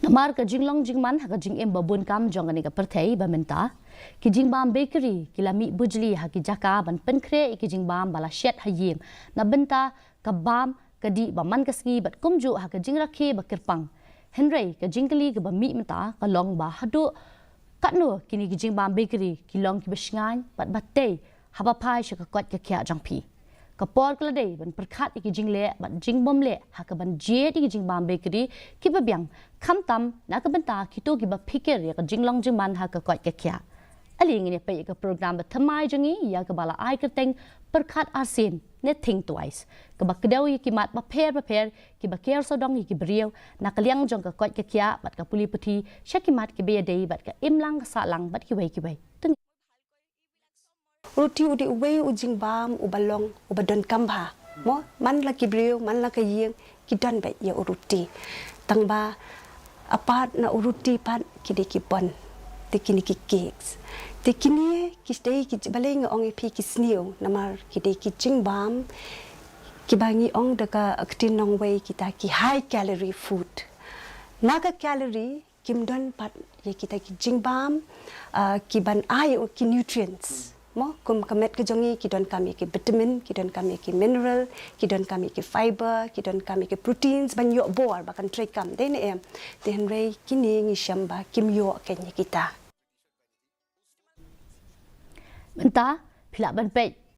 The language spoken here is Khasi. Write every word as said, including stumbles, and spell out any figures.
Mar ka jinglong jingman ha ka jingim ba bun kam jong kane ka pyrthei ba mynta, ki jingbam bakery ki la mih bujli ha ki jaka ban pynkhreh ïa ki jingbam ba la shet ha ïing na bynta ka bam ka dih ba man ka sngi bad kumjuh ha ka jingrakhe ba kyrpang. Hynrei ka jingkylli kaba mih mynta ka long ba haduh katno kine ki jingbam bakery ki long kiba shngaiñ bad ba tei haba phai sha ka koit ka khiah jong phi. Ka por ka la dei ban pyrkhat ïa ki jingleh bad jingbymleh ha kaban jied ïa ki jingbam bakery kiba biang, khamtam na ka bynta kito kiba phikir ïa ka jinglong jingman ha ka koit ka khiah. Ale ngin ïa peit ïa ka program ba thymmai jong ngi ïa kaba la ai kyrteng Pyrkhat Arsien ne Think Twice, kaba kdew ïa ki mat bapher bapher kiba ker sawdong ïa ki briew na ka liang jong ka koit ka khiah bad ka pule puthi sha ki mat kiba ïadei bad ka imlang ka sahlang bad kiwei kiwei. U roti u dei uwei u jingbam uba long uba donkam bha. Mo, man la ki briew, man la ka ïing, ki don beit ïa u roti. Tang ba apart na u roti pat ki dei ki bun, te kine ki cakes. Te kine ki dei ki, balei nga ong ïa phi ki sniew, namar ki dei ki jingbam kiba ngi ong da ka ktien nongwei kita ki high calorie food. Na ka calorie kim don pat ïa kita ki jingbam, ah, kiban ai ïa u ki nutrients. Mo, kum ka met ka jong ngi ki donkam ïa ki vitamin, ki donkam ïa ki mineral, ki donkam ïa ki fiber, ki donkam ïa ki proteins ban ïoh bor ba kan trei kam. Dei ne em? Te hynrei kine ngi shem ba kim ïoh kein ïa kita. Mynta phi lah ban peit